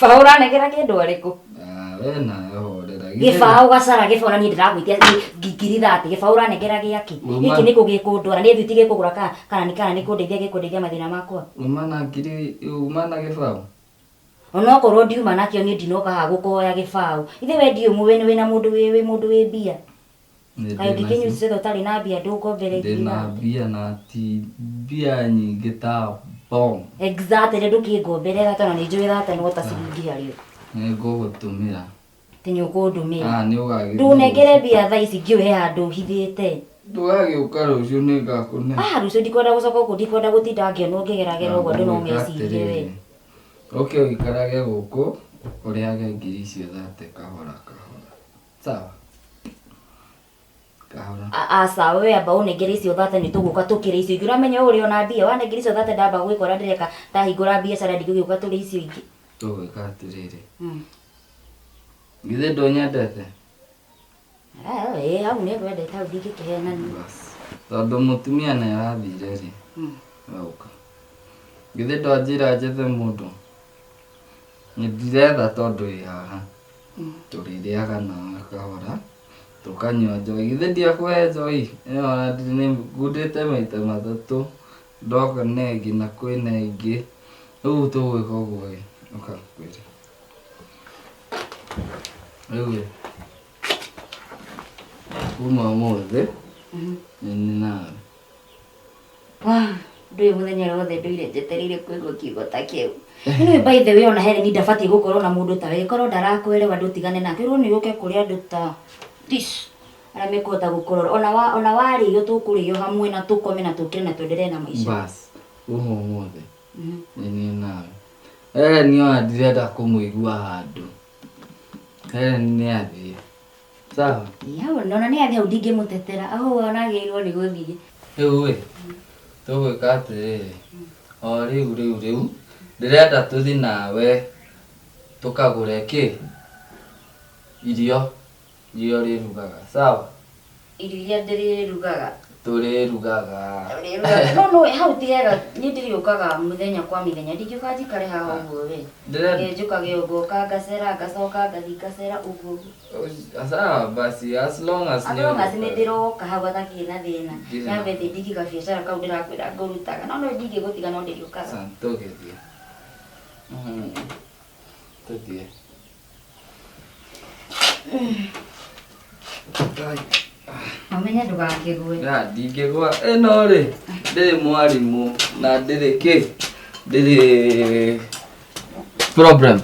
Gĩbaũ ũranengera kĩndũ arĩkũ? Ah, we nawe horera. Gĩbaũ gacara gĩbaũ na niĩ ndĩragwĩtia ngiri 30 gĩbaũ ũranengera gĩakĩ? Gĩkĩ nĩkũ gĩkũndwara? Nĩ thuti gĩkũgũra kana nĩ kana nĩ kũndeithia gĩkũndeithia mathĩna makwa? Uma na ngiri, uma na gĩbaũ? Onokorwo ndiuma nakĩo niĩ ndinoka haha gũkũhoya gĩbaũ. Ithe we ndiũĩ wĩna mũndũ wĩ mũndũ wĩ mbia. Kaĩ ũngĩkĩnyuĩte ũtarĩ na mbia ndũngombere ngiri Ndĩna thate? mbia na ti mbia nyingĩ ta bomb. Exactly ndũkĩngombere thate ona nĩ njũĩ thate no ta ciringi harĩ o. Nĩ ngũgũtũmĩra. Atĩ nĩ ũkũndũmĩra. Ah, nĩ ũgagĩthiĩ. Ndũnengere mbia thaa ici ngĩũĩ he handũ hithĩte. Ndũgagĩũka rũciũ nĩ ngakũne. Ah, rũciũ ndikwenda gũcoka gũkũ ndikwenda gũtinda ngĩonwo ngĩgeragera ũguo andũ no mecirie we. Ũke ũikarage gũkũ ũrĩage ngiri icio thate kahora kahora. Sawa. Kahora. Aca we amba ũnengere icio thate nĩ tũgũka tũkĩre icio ingĩ. Ũramenya ũrĩ ona mbia wanengera icio thate ndamba gwĩka ũrĩa ndĩreka ndahingũra biacara ndigũgĩũka tũrĩe icio ingĩ. Tũgwĩka atĩrĩrĩ. Githĩ ndũnyendete? Ĩĩ hau nĩ ngwendete hau ndingĩkĩhenania. Bas. Tondũ mũtumia nĩ arathire rĩ. We ũka. Githĩ ndwanjĩra njethe mũndũ? Nĩ ndiretha tondũ wĩ haha. Tũrĩrĩaga nawe kahora, tũkanyua njohi. Githĩ ndiakũhe njohi? Ĩno ona nĩ ngundĩte maita matatũ, ndoka na ĩngĩ na kwĩna ĩngĩ. Rĩu tũgwĩka ũguo ĩ, ũka ngwĩre. Rĩu ĩ, kuma ũmũthĩ, nĩ niĩ nawe. Ndũĩ mũthenya ũrĩa wothe ndũire njetereire kũigua kiugo ta kĩu. Anyway, by the way, ona Helen ndabatiĩ gũkorwo na mũndũ tawe. Korwo ndarakwelewa ndũtigane nake. Ũrwo nĩ ũke kũrĩ andũ ta this arĩa mekũhota gũkũrora. Ona wa ona warĩo tũkũrĩo hamwe na tũkome na tũkĩre na tũendelee na maica. Bas, kuma ũmũthĩ nĩ niĩ nawe. Helen ona ndirenda kũmũigua handũ. Helen nĩ athiĩ. Sawa. Hau ona nĩ athiĩ hau ndingĩmũtetera. Hau ona agĩrĩirwo nĩ gũthiĩ. Rĩu ĩ, tũgwĩka atĩrĩrĩ, o rĩu rĩu rĩu, ndĩrenda tũthiĩ nawe tũkagũre kĩ? Irio iria ũrĩrugaga, sawa? Irio iria ndĩrĩrugaga. Tũrĩrugaga. Tũrĩrugaga. No no hau ti hega, niĩ ndĩrĩũkaga mũthenya kwa mĩthenya, ndingĩũka njikare haha ũguo we. Ndĩrenda. Njũkage o ngoka ngacera ngacoka ngathiĩ ngacera ũguo ũguo. Sawa basi as long as As long as nĩ ndĩroka hau hatakĩrĩ na thĩna. Ndirĩ na Nyambe thiĩ ndigi gabiacara kau ndĩrakwĩra ngũrutaga. No no ndingĩgũtiga no ndĩrĩũkaga. Sawa, tũgĩthiĩ. Tũthiĩ. Ũmenye ndũgakĩgwe. Ya, ndingĩgwa ĩno rĩ ndĩrĩ mwarimũ na ndĩrĩ kĩ ndĩrĩ problem.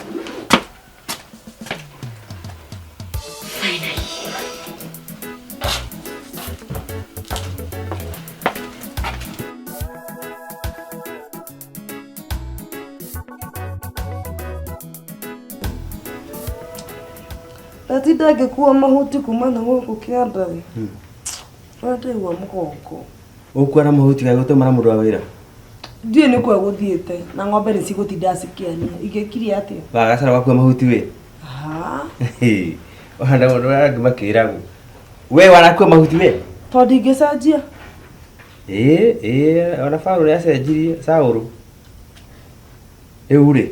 Ndatinda ngĩkua mahuti kuma na gũkũ kĩanda rĩ. Ũrĩa ndaigua mũgongo. Ũgũkua na mahuti kaĩ gũtũmana mũndũ wa wĩra? Ndiũĩ nĩ kwa gũthiĩte na ng'ombe nĩ cigũtinda cikĩania. Ingĩkirie atĩa? Wagacara ũgakua mahuti wĩ? Ha? Ona mũndũ ũrĩa angĩ makĩragwo. We wanakua mahuti we? Tondũ ndingĩcenjia. Ĩĩ, ĩĩ, ona Paũlũ nĩ acenjirie, Saũlũ. Rĩu rĩ,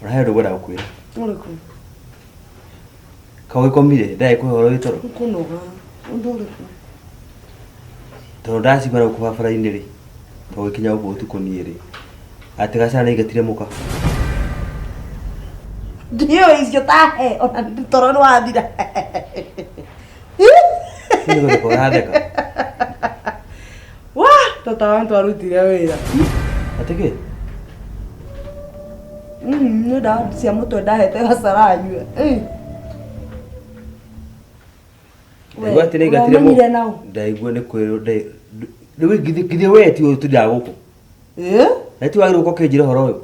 ona he ũndũ ngwenda gũkwĩra. Ũrĩkũ? Kaĩ ũgĩkomire ndagĩkũhe ũhoro wĩ toro? Nĩkũnoga. Ũndũ ũrĩkũ? Tondũ ndacigua na gũkũ barabara-inĩ rĩ, tũgĩkinya gũkũ ũtukũ niĩ rĩ, atĩ Gacana nĩ aingatire mũka. Ndiũĩ icio tahe ona toro nĩ wathira. Nĩ gũtheka ũratheka. Wa, tata wa twarutire wĩra. Atĩ kĩ? Nĩ ndawa cia mũtwe ndahete gacara anyue. Ndaigua atĩ nĩ aingatire mũka. Ũramenyire naũ? Ndaigua nĩ kwĩrwo rĩu githĩ we ti ũyũ tũthiaga gũkũ? Ĩ? Na ti wagĩrĩirwo gũka ũkĩnjĩra ũhoro ũyũ?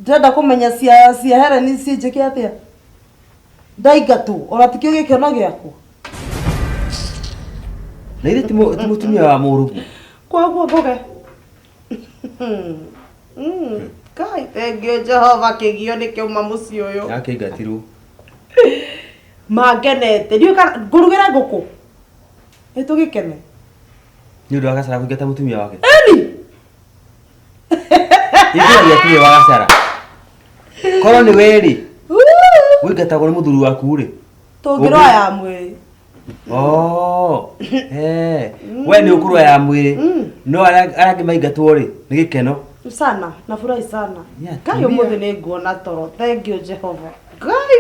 Ndĩrenda kũmenya cia cia Helen ciĩnjĩke atĩa? Ndaingatwo, ona tikĩo gĩkeno gĩakwa. Na ithe ti mũtumia wa mũrũguo. Koguo ngũge. Kai, thengiũ Jehova kĩgio nĩ kĩauma mũciĩ ũyũ. Akĩingatirwo. Mangenete. Ndiũĩ kana ngũrugĩre ngũkũ. Nĩ tũgĩkene. Nĩ ũndũ wa Gacara kũingata mũtumia wake. Ĩni. Itũragia tiwe wa Gacara. Korwo nĩ we rĩ, ũingatagwo nĩ mũthuri waku rĩ. Tũngĩrũa ya mwĩrĩ. Oh, eh, we nĩ ũkũrũa ya mwĩrĩ no arĩa arĩa angĩ maingatwo rĩ nĩ gĩkeno. Sana, nafurahi sana. Ni Ngai atumia. ũmũthĩ nĩ nguona toro. Thank you Jehova. Ngai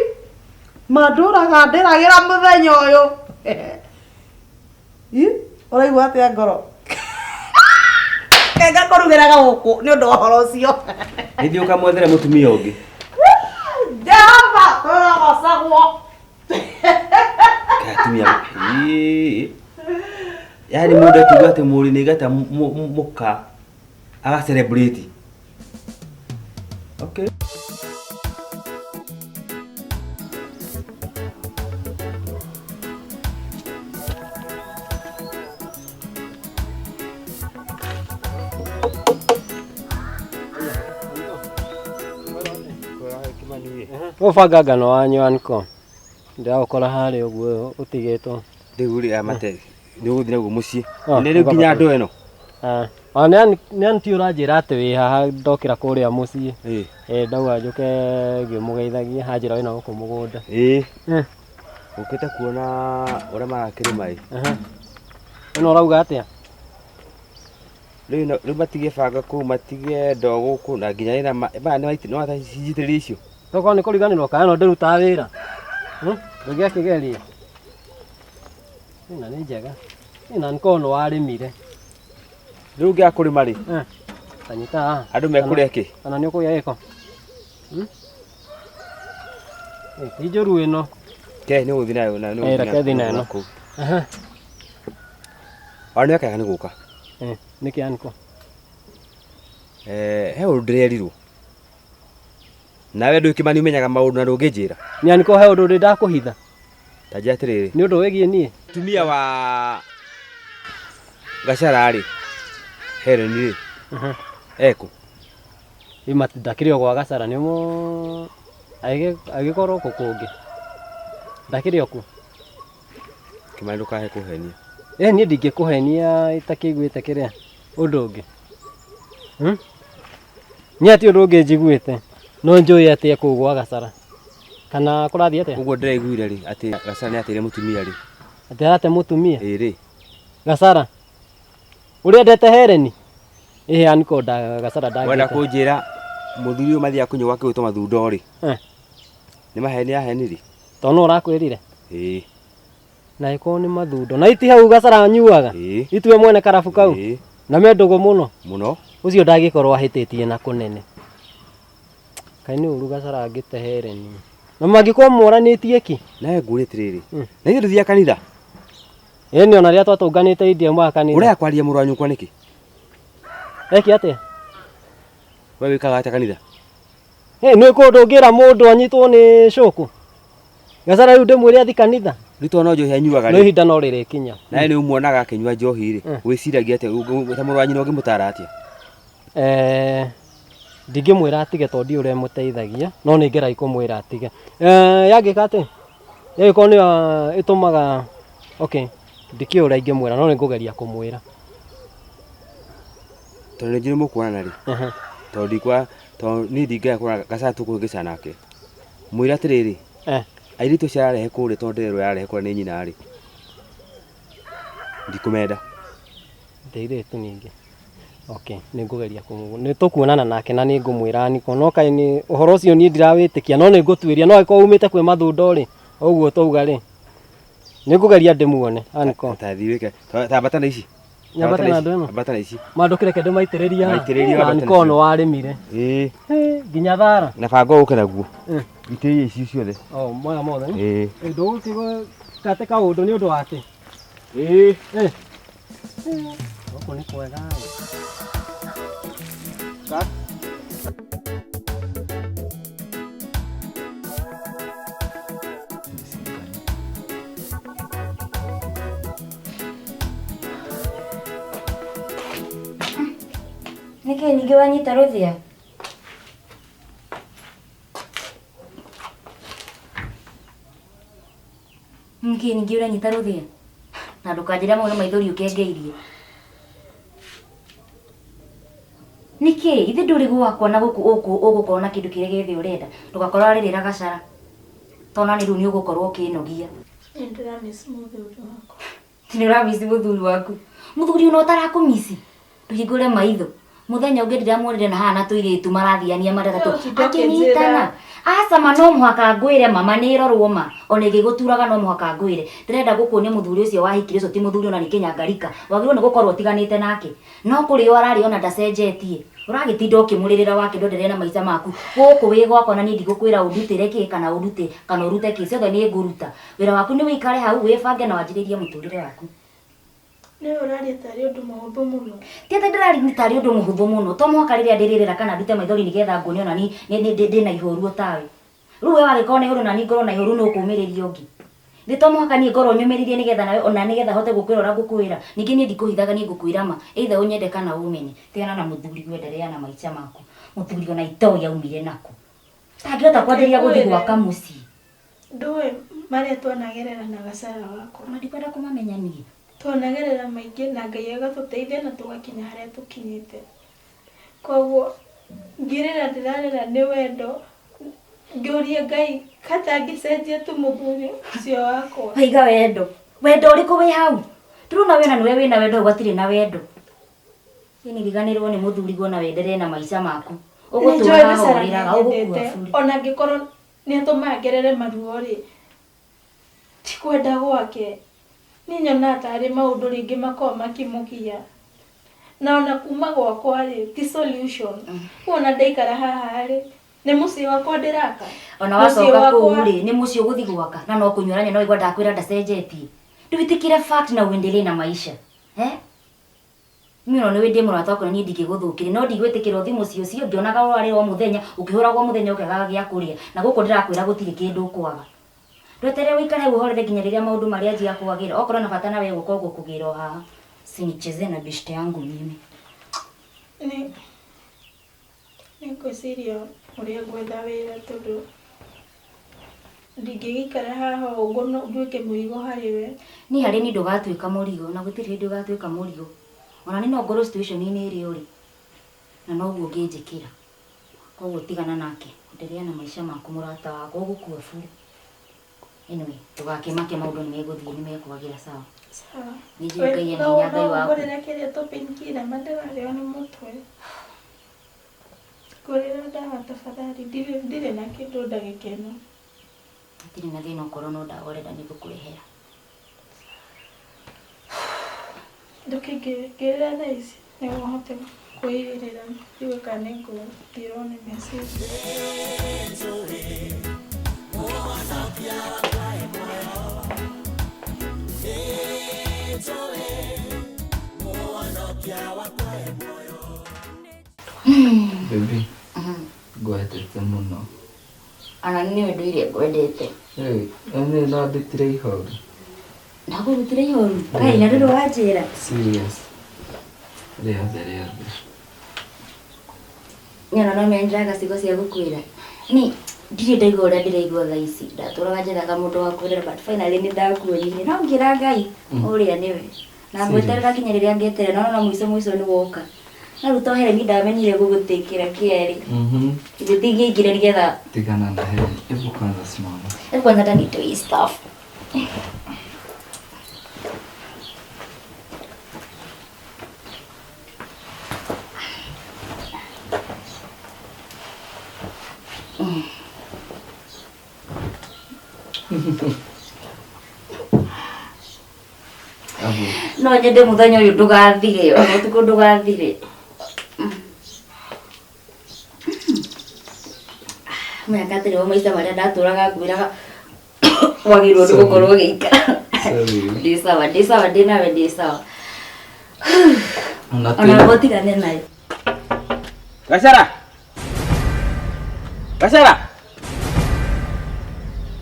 mandũraga ndĩragĩra mũthenya ũyũ. Ĩ, ũraigua atĩa ngoro? Kenga kũrugĩraga gũkũ nĩ ũndũ wa ũhoro ũcio. Nĩthiĩ ũkamwethere mũtumia ũngĩ. Jehova tũrogocagwo. Kaĩ atumia ĩĩ. Yaani mũndũ akĩigua atĩ mũriũ nĩ aingata mũka aga celebrate. Okay. Mũbanga ngano wanyu anko ndĩragũkora harĩa ũguo ũtigĩtwo. Rĩu rĩ aya mate nĩ ũgũthiĩ naguo mũciĩ. Ah, Nĩ rĩu nginya ndoo ĩno. Ah, ona nĩ anti ũranjĩra atĩ wĩ haha ndokĩra kũrĩa mũciĩ. Ĩĩ. Eh, ndauga njũke ngĩmũgeithagia anjĩra wĩna gũkũ mũgũnda. Ĩĩ. Eh. Ũkĩte kuona ũrĩa marakĩrĩma ĩ. Aha. Ĩno ũrauga atĩa? Rĩu rĩu matige banga kũu matige ndoo gũkũ na nginya ĩna maya nĩ maiti no cinjitĩrĩrie icio. Tokorwo nĩ kũriganĩrwo kana no ndĩrutaga wĩra. Ndũngĩakĩgeria. Ĩna nĩ njega. Ĩna nĩkorwo nĩ warĩmire. Rĩu ngĩaga kũrĩma rĩ Eh. Tanyita haha. andũ mekũrĩa kĩ? Kana nĩ ũkũgĩa gĩko? Hmm? Eh, ti njũru ĩno. Ke nĩ ũgũthiĩ nayo na nĩ Eh, reke thiĩ nayo ĩno. kũu. Aha. Ona nĩ akaga nĩ gũka. Eh, nĩkĩ anko? Eh, he ũndũ ndĩrerirwo. Nawe ndũĩ Kĩmani ũmenyaga maũndũ na ndũngĩnjĩra. Nĩ anko he ũndũ ndĩ ndakũhitha. Ta njĩra atĩrĩrĩ. Nĩ ũndũ wĩgiĩ niĩ? Mũtumia wa Gacara rĩ, Helen rĩ, Aha. ekũ? Ima ndakĩrĩ o gwa Gacara nĩ mũ agĩkorwo kũ kũngĩ. Ndakĩrĩ o kuo. Kĩmani ndũkahe kũhenia. Eh, niĩ ndingĩkũhenia itakĩiguĩte kĩrĩa ũndũ ũngĩ. Hmm? Niĩ ati ũndũ ũngĩ njiguĩte no njũĩ atĩ e kũu gwa Gacara. Kana kũrathiĩ atĩa? Ũguo ndĩraiguire rĩ atĩ Gacara nĩ ateire mũtumia rĩ. Atĩ arate mũtumia? Ĩĩ rĩ. Gacara. Ũrĩa endete Hereni? Ĩhĩ aniko nda Gacara ndangĩte. Wenda kũnjĩra mũthuri ũyũ mathiaga kũnyua gwake gwĩtwo mathundo rĩ. Eh. Nĩ maheni aheniri? Tondũ nũ ũrakwĩrire? Ĩĩ. Na ĩkorwo nĩ mathundo. Na iti hau Gacara anyuaga? Ĩĩ. Itue mwene karabu kau? Ĩĩ. Na me ndũgũ mũno? Mũno. Ũcio ndangĩkorwo ahĩtĩtie na kũnene. Kaĩ nĩ ũru Gacara angĩte Hereni. Na mangĩkorwo moranĩtie kĩ? Nawe ngũrie atĩrĩrĩ. Na ithuĩ ndũthiaga kanitha? Ĩĩ nĩ ona rĩrĩa twatũnganĩte India mwaka kanitha. Ũrega kwaria mũrũ wa nyũkwa nĩkĩ? Eke atĩa? We wĩkaga atĩa kanitha? Ĩ nĩ kũndũ ũngĩra mũndũ anyitwo nĩ cũkũ. Gacara rĩu ndĩmwĩre athi kanitha. Rĩu tondũ no njohi anyuaga No rĩ. ihinda no rĩrĩkinya. Nawe nĩ ũmuonaga akĩnyua njohi rĩ. Wĩciragia atĩa ta mũrũ wa nyina ũngĩmũtara atĩa? Eh, ndingĩmwĩra atige tondũ ndiũĩ ũrĩa ĩmũteithagia no nĩ ngeragia kũmwĩra atige. Eh, yangĩka atĩ yangĩkorwo nĩyo ĩtũmaga okay ndikĩũĩ ũrĩa ingĩmwĩra no nĩ ngũgeria kũmwĩra. Tondũ nĩ njũĩ mũkuonana rĩ. Tondũ ndikwa tondũ niĩ ndingĩaga kuona Gacara tũkũhĩngĩcana nake. Mwĩre atĩrĩrĩ. Eh. Airĩtu acio ararehe kũrĩa tondũ ndĩrerwo ararehe kũrĩa nĩ nyina rĩ. Ndikũmenda. Airĩtu ningĩ. Okay, nĩ ngũgeria kũmũ nĩ tũkuonana nake na nĩ ngũmwĩra niko no kaĩ nĩ ũhoro ũcio niĩ ndirawĩtĩkia no nĩ ngũtuĩria no angĩkorwo umĩte kwĩ mathundo rĩ ũguo twauga rĩ nĩ ngũgeria ndĩmuone aniko. Ta thiĩ wĩke. Ta ambata na ici. Nyambate na andũ ĩno? Ambata na ici. Mandũ kĩreke ndĩmaitĩrĩrie haha. Maitĩrĩrie Na wambate niko nacio. nĩ warĩmire. Ĩĩ. Nginya thara. Na banga ũke naguo. Eh. Itĩrĩrie ici ciothe. Oh, maya mothe. Ĩĩ. Ndũgũkĩgwe gate kaũndũ nĩ ũndũ wake. Ĩĩ. Eh. Gũkũ nĩ kwega. Nĩkĩ ningĩ wanyita rũthĩa? Nĩkĩ ningĩ ũranyita rũthĩa? Na ndũkanjĩre mau nĩ maithori ũkengeirie. Nĩkĩ? Nĩkĩ ithe ndũrĩ gwakwa na gũkũ ũgũkorwo na kĩndũ kĩrĩa gĩothe ũrenda ndũgakorwo arĩrĩra gacara tona nĩ rĩu nĩ ũgũkorwo ũkĩnogia. Nĩ ndĩramiss mũthuri wakwa. Nĩ ũramici mũthuri waku. Mũthuri ona ũtarakũmici ndũhingũre maitho. Mũthenya ũngĩ ndĩramuonire na haha na tũirĩtu marathiania matatũ akĩnyitana. Aca ma no mũhaka ngwĩre mama nĩ ĩrorwo ma ona ĩgĩgũturaga no mũhaka ngwĩre ndĩrenda gũkuonia mũthuri ũcio wahikire ũcio ti mũthuri ona nĩ kĩnyangarika wagĩrĩirwo nĩ gũkorwo ũtiganĩte nake no kũrĩo ararĩ ona ndacenjetie ũragĩtinda ũkĩmũrĩrĩra wake ndwendelee na maica maku gũkũ wĩ gwakwa na niĩ ndigũkwĩra ũndutĩre kĩ kana ũndute kana ũrute kĩ ciothe nĩ ngũruta wĩra waku nĩ wĩikare hau wĩbange na wanjĩrĩrie mũtũrĩre waku. Nĩ ũraria tarĩ ũndũ mũhũthũ mũno. Ti atĩ ndĩraria tarĩ ũndũ mũhũthũ mũno to mũhaka rĩrĩa ndĩrĩrĩra kana ndute maithori nĩgetha nguonie ona ni ndĩna ihoru o tawe. Rĩu we wagĩkorwo na ihoru na niĩ ngorwo na ihoru nĩ ũkũmĩrĩria ũngĩ. Nĩ to mũhaka niĩ ngorwo nyũmĩrĩirie nĩgetha nawe ona nĩgetha hote gũkwĩra ũrĩa ngũkwĩra. Ningĩ niĩ ndikũhithaga niĩ ngũkwĩra ma either ũnyende kana ũmene. Tigana na mũthuri wenderea na maica maku. Mũthuri ona itoĩ aumire naku. Tangĩhota kwambĩrĩria gũthiĩ gwaka mũciĩ. Ndũĩ marĩa twanagerera na gacara wakwa. Ona ndikwenda kũmamenya niĩ. Twanagerera maingĩ na Ngai agatũteithia na tũgakinya harĩa tũkinyĩte. Koguo ngĩrĩra ndĩrarĩra nĩ wendo ngĩũria Ngai katangĩcenjia tu mũthuri ũcio wakwa. Waiga wendo. Wendo ũrĩkũ wĩ hau? Ndĩrona wĩna nĩwe wĩna wendo hau hatirĩ na wendo. Niĩ riganĩrwo nĩ mũthuri na wendelee na maica maku. Ũgũtũra haha ũrĩraga ũgũkua bure. Ona angĩkorwo nĩ atũmaga ngerere maruo rĩ ti kwenda gwake. Niĩ nyonaga tarĩ maũndũ rĩngĩ makoragwo makĩmũgia. Na ona kuma gwakwa rĩ ti solution. Ona ndaikara haha rĩ nĩ mũciĩ wakwa ndĩraka. Ona wacoka kũu rĩ nĩ mũciĩ ũgũthiĩ gwaka na no kũnyuarania no igua ndakwĩra ndacenjetie. Ndũĩtĩkĩre fact na uendelee na maisha. Eh? Niĩ ona nĩũĩ ndĩ mũrata waku na niĩ ndingĩgũthũkĩria no ndigwĩtĩkĩra ũthiĩ mũciĩ ũcio ngĩonaga ũrarĩra o mũthenya ũkĩhũragwo mũthenya ũkĩagaga gĩa kũrĩa na gũkũ ndĩrakwĩra gũtirĩ kĩndũ ũkwaga. Ndweterere ũikare hau ũhorere nginya rĩrĩa maũndũ marĩa anjia kwagĩra okorwo na bata nawe gũka ũgũkũgĩra o haha. Sinicheze na beshte yangu mimi. Nĩ ngwĩciria ũrĩa ngwetha wĩra tondũ ndingĩgĩikara haha ũguo nduĩke mũrigo harĩ we. Niĩ harĩ niĩ ndũgatuĩka mũrigo na gũtirĩ hĩndĩ ũgatuĩka mũrigo. Ona niĩ no ngorwo situation-inĩ ĩrĩa ũrĩ na noguo ũngĩnjĩkĩra. Koguo tigana nake endelea na maica maku mũrata wakwa ũgũkua bure. Anyway, ndũgakĩmake maũndũ nĩ megũthiĩ nĩ mekwagĩra sawa. Sawa. Nĩ njũĩ Ngai ena hinya Ngai waku. Ngũrĩre kĩrĩa tũ painkiller ma ndĩrarĩo nĩ mũtwe. Ngũrĩra ndawa tafadhali ndirĩ na kĩndũ ndagĩka ĩno. Hatirĩ na thĩna okorwo no ndawa ũrenda nĩ ngũkũrehera. Ndũkĩngĩrĩra thaa ici nĩguo hote kwĩigĩrĩra njigue kana nĩ ngũthirwo nĩ meciria. Baby, ngwendete mũno. Ona nĩ ũndũ iria ngwendete. Nĩ no ndutire ihoru. Ndakũrutire ihoru? Ngai na rĩrĩ wanjĩra. Serious. Rĩothe rĩothe. Niĩ ona no menjaga ciugo cia gũkwĩra. Niĩ ndirĩ ndaigua ũrĩa ndĩraigua thaa ici. Ndatũraga njethaga mũndũ wa kwĩrĩra but finally nĩ ndakuonire. No ngĩra Ngai ũrĩa nĩwe. Na ngweterera nginya rĩrĩa ngeterera no na mũico mũico nĩ woka. Na rĩu to Helen ndamenyire gũgũtĩkĩra kĩerĩ. Ithe ndingĩingĩra nĩgetha Tigana na Helen. Hebu kwanza simama. Hebu kwanza hata nitoe hii stuff. No nyende mũthenya ũyũ ndũgathire ona ũtukũ ndũgathire. Maya atĩrĩ o maica marĩa ndatũraga ngwĩraga wagĩrĩirwo nĩ gũkorwo ũgĩikara. Ndĩ sawa, ndĩ sawa, ndĩ nawe ndĩ sawa. Ona ũtigane nayo. Gacara! Gacara!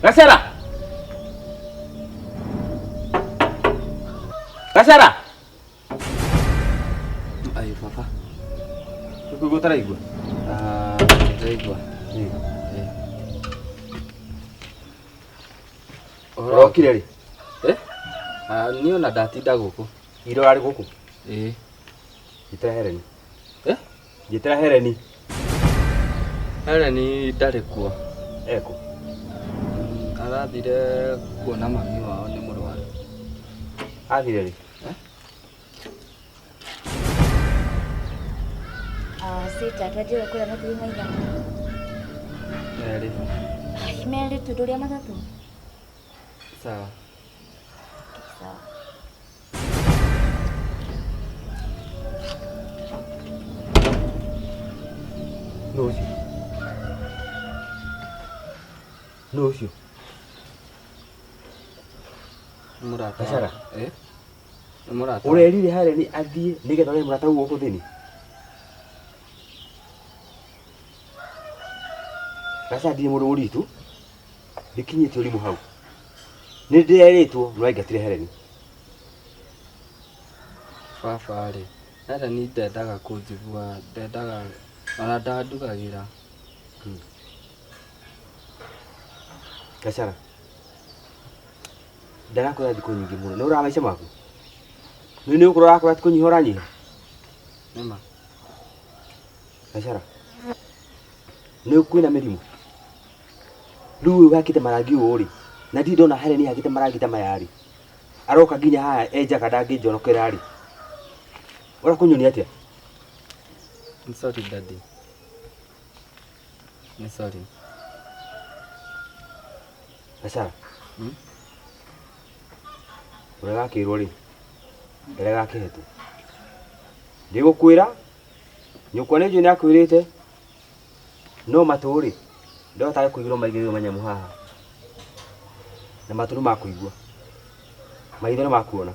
Gacara! Gacara! Ayo baba. Ũkũigua ũtaraigua? Ndĩraigua. Ũrokire rĩ? Niĩ ona ndatinda gũkũ. Ira ũrarĩ gũkũ? Ĩĩ. Njĩtĩra Helen. Njĩtĩra Hereni. Helen ndarĩ kuo. Eko. Arathire kuona mami wao nĩ mũrwaru. Athire rĩ? Ah, sita twanjie kũrĩa makiri maigana. Merĩ. Ai, merĩ tu ndũrĩa matatũ. Sawa. Sawa. Nũ ũcio? Nũ ũcio? Nĩ mũrata. Gachara. Eh? Nĩ mũrata. Ũrerire Hereni athiĩ nĩgetha ũrehe mũrata ũguo gũkũ thĩinĩ? Gachara ndirĩ mũndũ mũritũ, ndĩkinyĩtie ũrimũ hau. Nĩ ndĩrerĩtwo nĩ waingatire Hereni. Baba rĩ, Helen ndendaga kũnjigua, ndendaga ona ndandugagĩra. Gachara, ndarakwĩra thikũ nyingĩ mũno. Nĩ ũraga maica maku? Nĩ nĩ ũkũrora ũrakũra ti kũnyiha ũranyiha? Nĩma. Gachara, nĩ kwĩna mĩrimũ? Rĩu ũyũ ũhakĩte marangi ũũ rĩ, na ndirĩ ndona Hereni hakĩte marangi ta maya rĩ, aroka nginya haha e njaga ndangĩnjonokera rĩ, ũrakũnyonia atĩa? I'm sorry daddy. Nĩ sorry. Gachara, Hmm? ũrĩa gakĩrwo rĩ, ndarĩa gakĩhetwo. Ndĩgũkwĩra, nyũkwa nĩ njũĩ nĩ akwĩrĩte, no matũ rĩ, ndohotaga kũigĩrwo maigĩrĩirwo manyamũ haha. Na matũ nĩ makũigua, maitho nĩ makuona.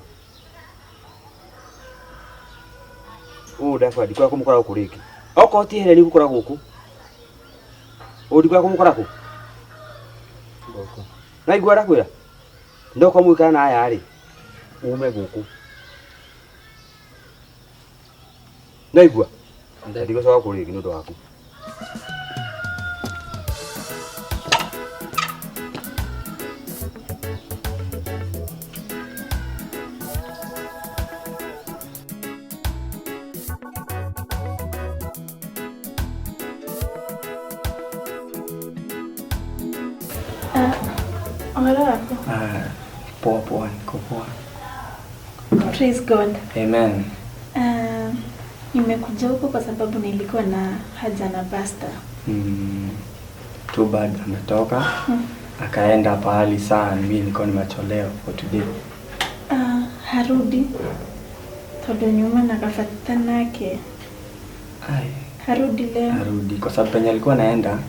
Ũũ ndakwĩra ndikwenda kũmũkora gũkũ rĩngĩ. Okorwo ti Hereni gũkora gũkũ, ũũ ndikwenda kũmũkora kũ? Gũkũ. Naigua ndakwĩra? Ndokorwo mũgĩikara na aya rĩ, ume gũkũ. Naigua? Ndigũcoka gũkũ rĩngĩ nĩ ũndũ waku. Ũhoro waku? Poa poa, niko poa. Praise God. Amen. Nimekuja huku kwa sababu nilikuwa na haja na pastor. Too bad ametoka akaenda pahali sana, mimi nilikuwa nimechelewa for today. Harudi tondu nyuma na kabata nake. Ai, Harudi leo. arudi kwa sababu penye alikuwa naenda.